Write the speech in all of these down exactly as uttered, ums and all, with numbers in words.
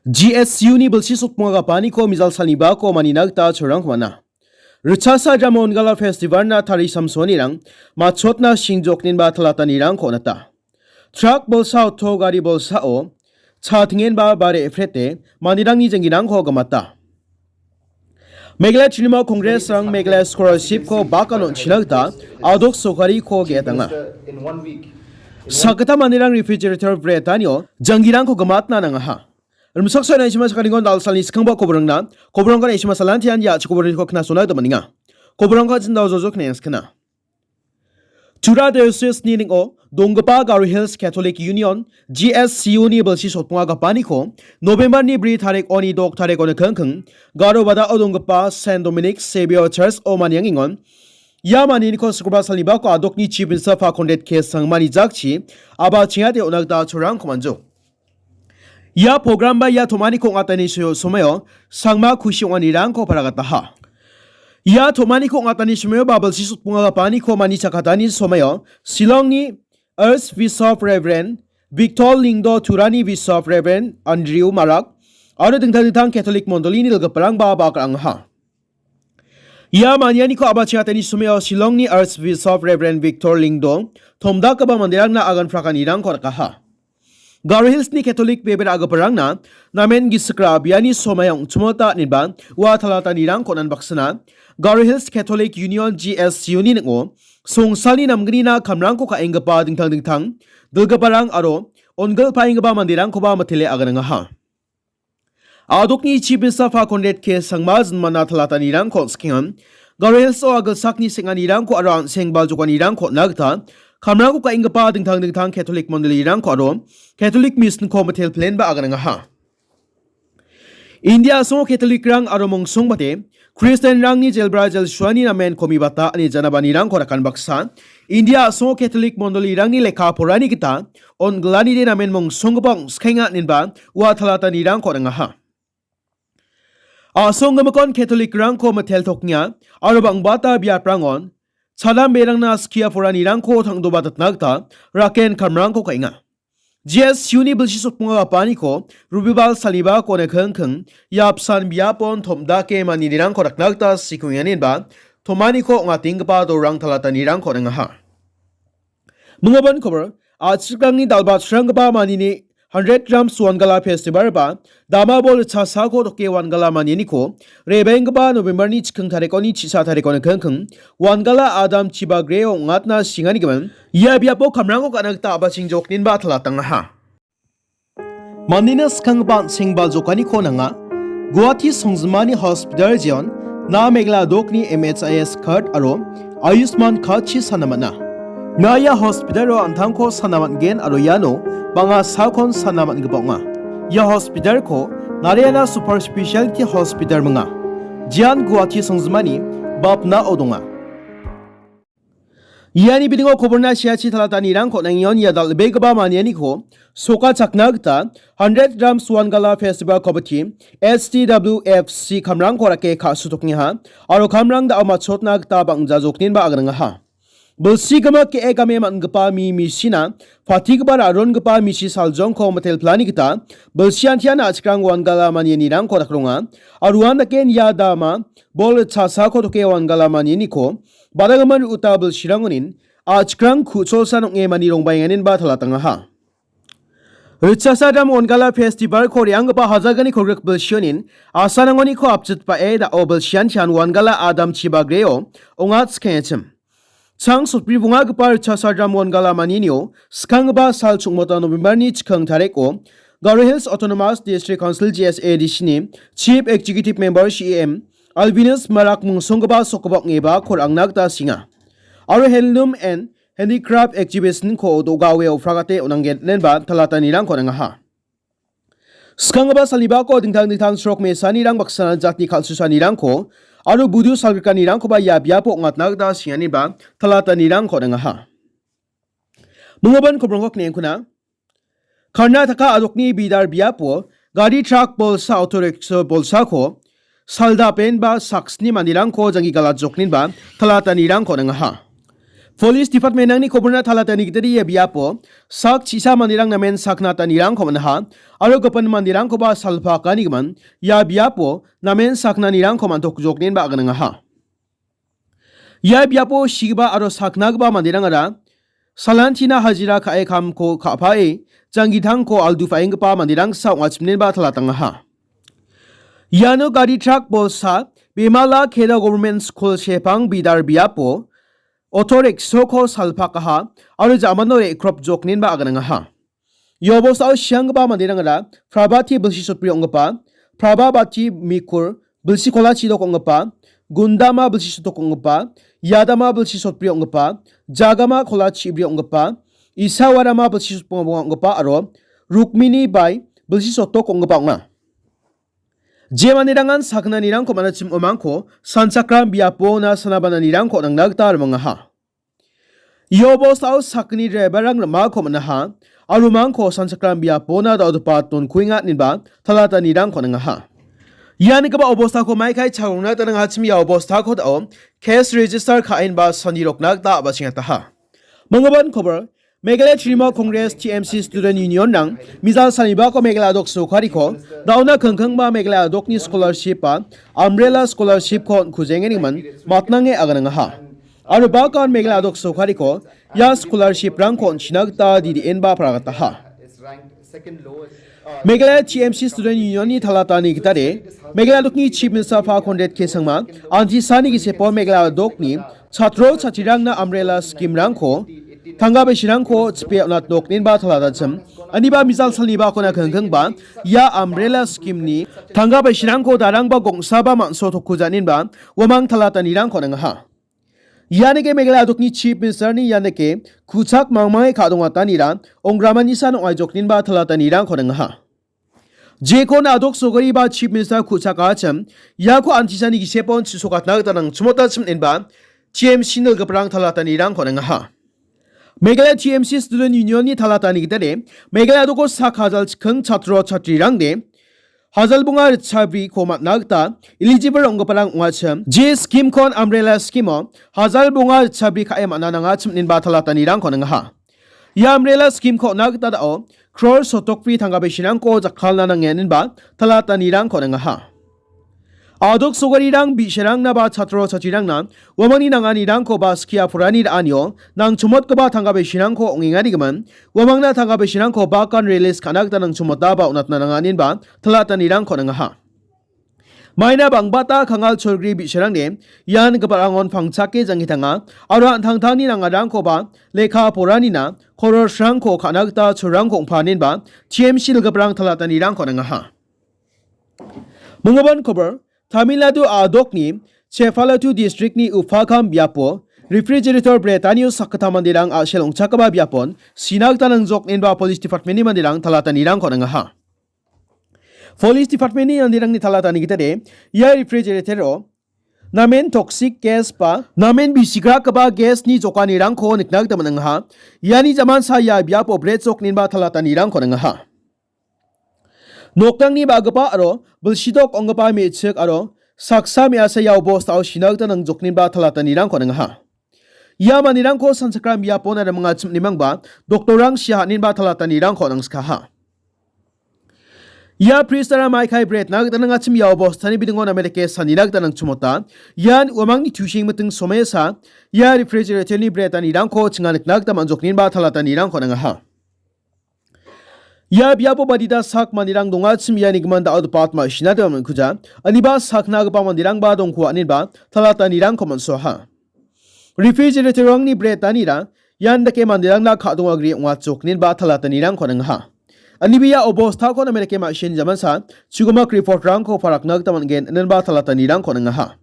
G S C U-ni bilsi sotponga gapaniko mijal salnibako manina gita cholrangko man·a. Ritchasa Dram Wangala Festival-na tari samsoanirang matchotna singjokninba talatanirangko on·ata. Trak bolsa, oto gari bolsao cha tingenba bare·e frete manderangni jenggirangko gimata. Meghalaya Trinamool Congress-rang Meghalaya Scholarship-ko bakan on·china gita adok sokariko ge·atanga. Sakgittam manderang refrigerator bretanio janggirangko gimatna nangaha. Rimchaksoa ina isima sakaringon dalsalni skangba koborangna, koborangko ina isima salantian ya chi koborangko knasona gita maninga. Koborangko jindao jojo knayang skana. Tura Diocese-ni ning·o donggipa Garo Hills Catholic Union, G S C U-ni bilsi sotponga gapaniko November-ni bri tarik oni dok tarik oni kengkeng Garo Badao donggipa Saint Dominic Xavier Church-o maniangengon. Ia manianiko Sukurba salnibako adokni Chief Minister Fa Conrad K Sangmani jakchi aba chingate on·a gita cholrangko man·jo. Ia program ba ia tom·aniko ong·atani soyo-, somoio Sangma Kushi ong·anirangko paragataha. Ia tom·aniko ong·atani somoio ba bilsi sotponga gapaniko manichakatani somoio Shillongni Archbishop Reverend Victor Lyngdoh, Turani Bishop Reverend Andrew Marak aro dingtang dingtang Catholic mondolini dilgiparangba bak ra·angaha. Ia manianiko aba ching·atani somoio Shillongni Archbishop Reverend Victor Lyngdoh tomdakgipa manderangna agan prakanirangko rikaha. Garo Hills-ni Catholic bebe ra·giparangna namen gisik ra·biani somoion ong·chimota ineba ua talatanirangko on·an baksana Garo Hills Catholic Union, G S C U-ni ning·o songsalni namgnina kamrangko ka·enggipa dingtang dingtang dilgiparang aro ongilpaenggipa manderangkoba mitele aganangaha. Adokni Chief Minister Fa Conrad K Sangma jinmana talatanirangko on·skengan, Garo Hills-o agilsakni seng·anirangko aro an·seng baljokanirangko on·na gita kamrangko ka·enggipa dingtang dingtang Catholic mondolirangko aro Catholic Mission-ko mitel pilenba aganangaha. India a·songo Catholic-rang aro mongsongbate Kristianrangni jelbra jelsuani namen komibata ine janabanirangko rakan baksa, India a·songo Catholic mondolirangni lekka porani gita on·gilanide namen mongsonggipa ong·skenga inenba ua talatanirangko on·angaha. A·song gimikon Catholic-rangko mitel toknga aro bang·bata biaprangon chadam berangna skia poranirangko tangdobatatna gita raken kamrangko ka·enga. G S C U-ni bilsi sotponga gapaniko Robibal salnibako nikengkeng ia apsan biapon tom·dake maninirangko rakna gita sikoenganinba tom·aniko ong·atenggipa dorang talatanirangko on·angaha. Mingabon kobor, a·chikrangni dal·batsranggipa manini hundred grams Wangala Festival ba Dama bol ritchasako doke Wangala manianiko rebenggipa November-ni chiking tarikoni chisa tarikoni kengkeng Wangala Adam Chibagreo ong·atna singanigimin ia biapo kamrangko ka·na gita a·baching jokninba talatangaha. Mandeni skanggipa an·seng baljokaniko nanga. Guwahati songjinmani hospital jeon na Meghalaya dokni M H I S card aro Ayushman card-chi sana man·a. Na ia hospital-o an·tangko sana man·gen aro iano bang·a sakon sana man·gipa ong·a. Ia hospital-ko Narayana Super Speciality Hospital minga. Jean Guwahati songjinmani bapnao donga. Iani bidingo koborna siachi talatanirangko nangion ia dal·begipa manianiko sokachakna gita hundred grams Wangala Festival Committee, H T W F C, kamrangko rake ka·sutokengaha aro kamrang da·o matchotna gita bang·ja jokninba agringaha. Bilsi gimik ge·e game man·gipa mi misina patigipa ra·rongipa misi saljongko mitel pilani gita bilsiantian a·chikrang Wangala manianirangko dakronga. Aro uan dake ia dama bol ritchasako doke Wangala manianiko badagimin uta bilsirangonin a·chikrang ku·cholsan ong·e mani rongbaenganinba talatangaha. Ritchasa Dram Wangala Festival-ko re·anggipa hajalgni kolgrik bilsionin asanangoniko apchitbae da·o bilsiantian Wangala Adam Chibagreo ong·atskengachim. Chang sotbri bongagipa Ritchasa Dram Wangala maninio skanggipa sal chongmota November-ni chiking tariko Garo Hills Autonomous District Council, G S A D C-ni Chief Executive Member, C E M, Alvinus Marak mungsonggipa sokgipa ong·eba kor·angna gita singa. Aro Handloom and Handicraft Exhibition-ko do·gaoe ofragate on·angenenba talatanirangko nangaha. Skanggipa salnibako dingtang dingtang sorok mesanirang baksa jatni kal·susanirangko aro budu salgrikanirangkoba ia biapo ong·atna gita singaniba talatanirangko nangaha. Mingabon kobrongko kniengkuna. Karnataka adokni bidar biapo gari trak bolsa auto rickshaw bolsako saldapen ba saksni manderangko janggi galatjokninba talatanirangko nangaha. Police Department-rangni koborna talatani gitade ia biapo sak chisa manderang namen sakna tanirangko man·aha aro gipin manderangkoba salpakanigimin ia biapo namen saknanirangko man·tokjoknenba aganangaha. Ia biapo sigipa aro saknagipa manderangara salantina hajira ka·e kamko ka·pae janggitangko aldupaenggipa manderangsa ong·achimnenba talatangaha. Iano gari trak bolsa Bimala Kheda Government School Sepang Bidar biapo auto rickshaw-ko salpakaha aro jamano re·krop joknenba aganangaha. Ia obostao sianggipa manderangara Prabhati bilsi sotbri ong·gipa, Prabhabati Mikur bilsi kola chidok ong·gipa, Gundama bilsi sotok ong·gipa, Yadama bilsi sotbri ong·gipa, Jagama kola chibri ong·gipa, Isawarama bilsi sotbonga ong·gipa aro Rukmini bai bilsi sotok ong·gipa ong·a. Je manderangan saknanirangko man·achim omangko sanchakram biapona sanabananirangko nangna gita rimangaha. Ia obostao sakgni driver-rang rim·ako man·aha, aro umangko sanchakram biapona da·odopa donkuenga ineba talatanirangko on·angaha. Ia nigipa obostako maikai chagrongna gita nangachim ia obostako da·o case register ka·enba sanirokna gita a·bachengataha. Manggipan kobor, Meghalaya Trinamool Congress, T M C, Student Union-rang mijal salibako Meghalaya adok sokariko da·ona kengkengba Meghalaya adokni scholarship-ba Umbrella Scholarship-ko on·kujengenigimin matnange aganangaha. Aro bakan Meghalaya adok sokariko ia scholarship-rangko on·china gita D D N-ba paragataha. Meghalaya T M C Student Union-ni talatani gitade, Meghalaya adokni Chief Minister Pa Conrad K Sangma, antisani gisepo Meghalaya adokni chatro chatrirangna Umbrella scheme-rangko, tangka besirangko chipe on·atnoknenba talatachim, aniba mijal salnibakona kengkengba, ia Umbrella scheme-ni tangka besirangko darangba gongsaba man·so tokkujanenba, uamang talatanirangko on·angaha. Ianike Meghalaya adokni Chief Minister-ni ianike ku·chak mangmange ka·dongatanira onggramanisa ong·aijoknenba talatanirangko on·angaha. Jekon adok sogariba Chief Minister ku·chakachim, iako antisani gisepon chisokatna gita nangchimotachim inba T M C nilgiparang talatanirangko on·angaha. Meghalaya T M C Student Union-ni talatani gitade, Meghalaya adoko sak hajal chikking chatro chatrirangde, hajal bonga ritchabriko man·a gita eligible ong·giparang ong·achim. Je scheme-kon Umbrella scheme-o hajal bonga ritchabri ka·e man·a nangachim inba talatanirangko on·angaha. Ia Umbrella scheme-ko on·a gita da·o crore sotokbri tangka besirangko jakkalna nangenenba talatanirangko on·angaha. Adok sogarirang bi·sarangna ba chatro chatrirangna uamangni nanganirangko ba skia porani ra·anio nangchimotgipa tangka besirangko ong·enganigimin, uamangna tangka besirangko bakan release ka·na gita nangchimota ba on·atna nanganenba talatanirangko on·angaha. Maina bangbata Kangal Cholgri bi·sarangde ian giparangon pangchake jangkitanga aro an·tangtangni nangarangkoba lekka poranina korosrangko ka·na gita cholrangko ong·paanenba T M C nilgiparang talatanirangko on·angaha. Manggipan kobor, Tamil Nadu adokni Chevallatu district-ni Uppakam biapo refrigerator bretanio sakgittam manderang a·sel ong·chakgipa biapon sina gita nangjok inba Police Department-ni manderang talatanirangko on·angaha. Police Department-ni manderangni talatani gitade ia refrigerator-o namen toxic gas ba namen bisigrakgipa gas-ni jokanirangko nikna gita man·angaha. Iani jamansa ia biapo bret jok inba talatanirangko on·angaha. Nokdangni ba·gipa aro bilsidok ong·gipa me·chik aro saksa me·asa ia obostao sina gita nangjoknenba talatanirangko on·angaha. Ia manderangko sanchakram biapona rimangachim nimangba doktorrang sia haninba talatanirangko on·angskaha. Ia pristara maikai bretna gita nangachim ia obostani bidingo name dake sanina gita nangchimota. Ian uamangni tusieng miting somesa ia refrigerator-ni bretanirangko chinga nikna gita man·joknenba talatanirangko on·angaha. Ia biapo badita sak manderang dongachim iani gimin da·o dipatma sina gita man·kuja. Aniba saknagipa manderangba dongkoa inenba talatanirangko man·soaha. Refrigerator-rangni bretanira ian dake manderangna ka·dongagri ong·achok inenba talatanirangko on·angaha. Aniba ia obostako name dake ma·sina jamansa chugimak report-rangko parakna gita man·gen inenba talatanirangko on·angaha.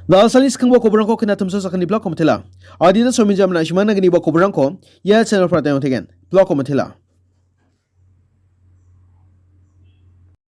Lalsani skangba koborangko kena timso sakani blog komitela. Adita sominjam na·simangna gniba koborangko ia channel-o prateng ong·tegen. Blog komitela.